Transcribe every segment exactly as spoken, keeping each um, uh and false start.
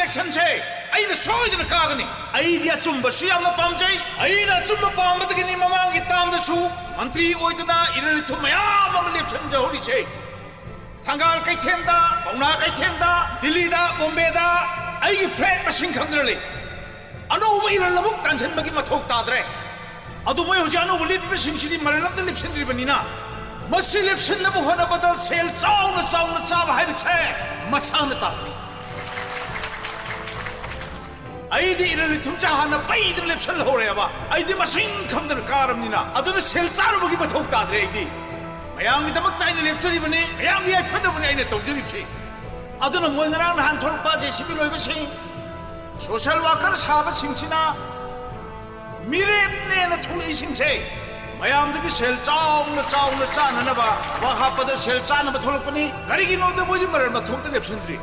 ꯏꯂꯦꯛꯁꯟꯁꯦ ꯑꯩꯅ ꯁꯣꯏꯗꯅ ꯀꯥꯒꯅꯤ꯫ ꯑꯩꯗꯤ ꯑꯆꯨꯝꯕꯁꯨ ꯌꯥꯝꯅ ꯄꯥꯝꯖꯩ꯫ ꯑꯩꯅ ꯑꯆꯨꯝꯕ ꯄꯥꯝꯕꯗꯒꯤꯅꯤ ꯃꯃꯥꯡꯒꯤ ꯇꯥꯝꯗꯁꯨ ꯃꯟꯇ꯭ꯔꯤ ꯑꯣꯏꯗꯅ ꯏꯔꯜ ꯏꯊꯨꯝ ꯃꯌꯥꯝ ꯑꯃ ꯂꯦꯞꯁꯤꯟꯖꯍꯧꯔꯤꯁꯦ꯫ ꯊꯪꯒꯥꯜ ꯀꯩꯊꯦꯜꯗ, ꯄꯥꯎꯅꯥ ꯀꯩꯊꯦꯜꯗ, ꯗꯤꯜꯂꯤꯗ, ꯕꯣꯝꯕꯦꯗ ꯑꯩꯒꯤ ꯐ꯭ꯂꯦꯠ ꯃꯁꯤꯡ ꯈꯪꯗꯅ ꯂꯩ꯫ ꯑꯅꯧꯕ ꯏꯔꯜ ꯑꯃꯨꯛ ꯇꯥꯟꯁꯤꯟꯕꯒꯤ ꯃꯊꯧ ꯇꯥꯗ꯭ꯔꯦ꯫ ꯑꯗꯨ ꯃꯣꯏ ꯍꯧꯖꯤꯛ ꯑꯅꯧꯕ ꯂꯦꯞꯄꯤꯕꯁꯤꯡꯁꯤꯗꯤ ꯃꯔꯜ ꯑꯝꯇ ꯂꯦꯞꯁꯤꯟꯗ꯭ꯔꯤꯕꯅꯤꯅ, ꯃꯁꯤ ꯂꯦꯞꯁꯤꯟꯅꯕ ꯍꯣꯠꯅꯕꯗ ꯁꯦꯜ ꯆꯥꯎꯅ ꯆꯥꯎꯅ ꯆꯥꯕ ꯍꯥꯏꯕꯁꯦ ꯃꯁꯥꯅ ꯇꯥꯕꯅꯤ꯫ ꯑꯩꯗꯤ ꯏꯔꯜ ꯏꯊꯨꯝꯁꯦ ꯍꯥꯟꯅ ꯄꯩꯗꯅ ꯂꯦꯞꯁꯤꯜꯍꯧꯔꯦꯕ꯫ ꯑꯩꯗꯤ ꯃꯁꯤꯡ ꯈꯪꯗꯅ ꯀꯥꯔꯕꯅꯤꯅ, ꯑꯗꯨꯅ ꯁꯦꯜ ꯆꯥꯔꯨꯕꯒꯤ ꯃꯊꯧ ꯇꯥꯗ꯭ꯔꯦ꯫ ꯑꯩꯗꯤ ꯃꯌꯥꯝꯒꯤꯗꯃꯛꯇ ꯑꯩꯅ ꯂꯦꯞꯆꯔꯤꯕꯅꯤ, ꯃꯌꯥꯝꯒꯤ ꯌꯥꯏꯐꯅꯕꯅꯤ ꯑꯩꯅ ꯇꯧꯖꯔꯤꯕꯁꯤ꯫ ꯑꯗꯨꯅ ꯃꯣꯏ ꯉꯔꯥꯡ ꯅꯍꯥꯟ ꯊꯣꯛꯂꯛꯄ ꯖꯦ ꯁꯤ ꯕꯤ ꯂꯣꯏꯕꯁꯤꯡ, ꯁꯣꯁꯦꯜ ꯋꯥꯀꯔ ꯁꯥꯕꯁꯤꯡꯁꯤꯅ ꯃꯤꯔꯦꯞꯅꯦꯅ ꯊꯣꯛꯂꯛꯏꯁꯤꯡꯁꯦ ꯃꯌꯥꯝꯗꯒꯤ ꯁꯦꯜ ꯆꯥꯎꯅ ꯆꯥꯎꯅ ꯆꯥꯅꯅꯕ ꯊꯕꯛ ꯍꯥꯞꯄꯗ ꯁꯦꯜ ꯆꯥꯅꯕ ꯊꯣꯛꯂꯛꯄꯅꯤ꯫ ꯀꯔꯤꯒꯤꯅꯣꯗ ꯃꯣꯏꯗꯤ ꯃꯔꯜ ꯃꯊꯣꯝꯇ ꯂꯦꯞꯁꯤꯟꯗ꯭ꯔꯤ꯫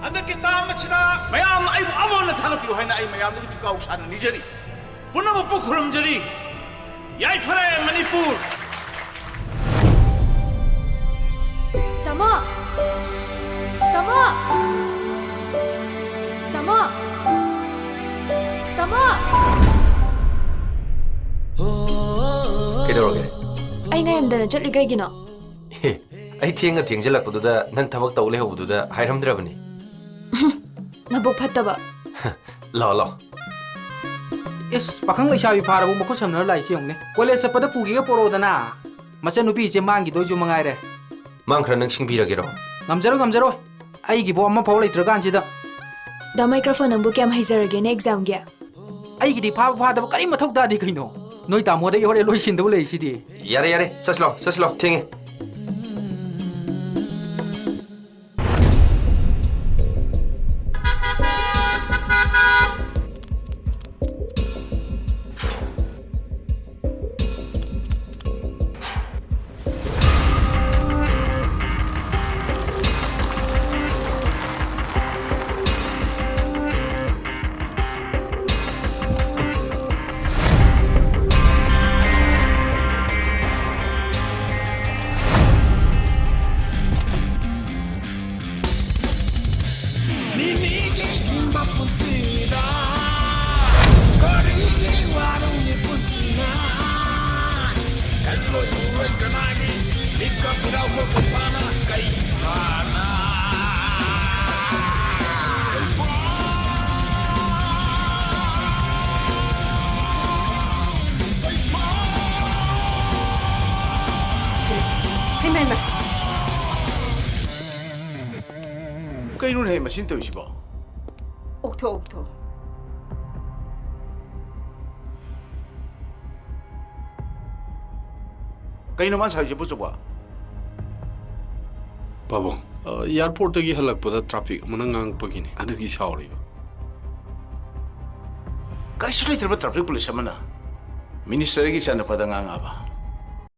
ꯍꯟꯗꯛꯀꯤ ꯇꯥꯝ ꯑꯁꯤꯗ ꯃꯌꯥꯝꯅ ꯑꯩꯕꯨ ꯑꯃꯨꯛ ꯍꯟꯅ ꯊꯥꯒꯠꯄꯤꯌꯨ ꯍꯥꯏꯅ ꯑꯩ ꯃꯌꯥꯝꯗꯒꯤ ꯐꯤꯀꯥꯎ ꯁꯥꯟꯅ ꯅꯤꯖꯔꯤ꯫ ꯄꯨꯝꯅꯃꯛꯄꯨ ꯈꯨꯔꯨꯝꯖꯔꯤ꯫ ꯌꯥꯏꯐꯔꯦ ꯃꯅꯤꯄꯨꯔ! ꯇꯥꯃꯣ! ꯇꯥꯃꯣ! ꯇꯥꯃꯣ! ꯇꯥꯃꯣ! ꯀꯩꯗꯧꯔꯒꯦ? ꯑꯩ ꯉꯥꯏꯔꯝꯗꯅ ꯆꯠꯂꯤ ꯀꯩꯒꯤꯅꯣ? ꯑꯦ, ꯑꯩ ꯊꯦꯡꯅ ꯊꯦꯡꯖꯤꯜꯂꯛꯄꯗꯨꯗ ꯅꯪ ꯊꯕꯛ ꯇꯧ ꯂꯩꯍꯧꯕꯗꯨꯗ ꯍꯥꯏꯔꯝꯗ꯭ꯔꯕꯅꯤ꯫ ꯅꯕꯨꯛ ꯐꯠꯇꯕ꯫ ꯂꯥꯛꯑꯣ, ꯂꯥꯛꯑꯣ꯫ ꯏꯁ, ꯄꯥꯈꯪ ꯂꯩꯁꯥꯕꯤ ꯐꯥꯔꯕ ꯃꯈꯨꯠ ꯁꯝꯅꯔ ꯂꯥꯛꯏꯁꯤ ꯌꯦꯡꯉꯨꯅꯦ꯫ ꯀꯣꯂꯦꯖ ꯆꯠꯄꯗ ꯄꯨꯒꯦꯒ ꯄꯣꯔꯛꯑꯣꯗꯅ꯫ ꯃꯆꯟꯅꯨꯄꯤ ꯏꯆꯦ ꯃꯥꯡꯈꯤꯗꯣꯏꯁꯨ ꯃꯉꯥꯏꯔꯦ꯫ ꯃꯥꯡꯈ꯭ꯔ ꯅꯪ ꯁꯤꯡꯕꯤꯔꯒꯦꯔꯣ? ꯉꯝꯖꯔꯣꯏ, ꯉꯝꯖꯔꯣꯏ꯫ ꯑꯩꯒꯤꯕꯨ ꯑꯃꯐꯥꯎ ꯂꯩꯇ꯭ꯔꯀꯥꯟꯁꯤꯗ꯫ ꯗꯥ ꯃꯥꯏꯀ꯭ꯔꯣꯐꯣꯟ, ꯅꯪꯕꯨ ꯀꯌꯥꯝ ꯍꯩꯖꯔꯒꯦꯅꯦ ꯑꯦꯛꯖꯥꯝꯒꯤ? ꯑꯩꯒꯤꯗꯤ ꯐꯥꯕ ꯐꯥꯗꯕ ꯀꯔꯤꯝ ꯃꯊꯧ ꯇꯥꯗꯦ ꯀꯩꯅꯣ꯫ ꯅꯣꯏ ꯇꯥꯃꯣꯗ ꯑꯩ ꯍꯣꯔꯦꯟ ꯂꯣꯏ ꯁꯤꯟꯗꯧ ꯂꯩꯔꯤꯁꯤꯗꯤ꯫ ꯌꯥꯔꯦ, ꯌꯥꯔꯦ, ꯆꯠꯁꯤꯂꯥꯎ, ꯆꯠꯁꯤꯂꯥꯎ, ꯊꯦꯡꯉꯦ꯫ ꯃꯁꯤꯅ ꯇꯧꯔꯤꯁꯤꯕꯣ? ꯑꯣꯛꯊꯣꯛ ꯑꯣꯛꯊꯣꯛ꯫ ꯀꯩꯅꯣ ꯃꯥ ꯁꯥꯏꯁꯤꯕꯨ ꯆꯨꯕ? ꯄꯥꯕꯨꯡ, ꯑ, ꯑꯦꯌꯥꯔꯄꯣꯔꯠꯇꯒꯤ ꯍꯜꯂꯛꯄꯗ ꯇ꯭ꯔꯥꯐꯤꯛ ꯑꯃꯅ ꯉꯥꯡꯉꯛꯄꯒꯤꯅꯦ, ꯑꯗꯨꯒꯤ ꯁꯥꯎꯔꯤꯕ꯫ ꯀꯔꯤꯁꯨ ꯂꯩꯇ꯭ꯔꯕ ꯇ꯭ꯔꯥꯐꯤꯛ ꯄꯨꯂꯤꯁ ꯑꯃꯅ ꯃꯤꯅꯤꯁꯇꯔꯒꯤ ꯏꯆꯥꯅꯨꯄꯥꯗ ꯉꯥꯡꯉꯛꯑꯕ?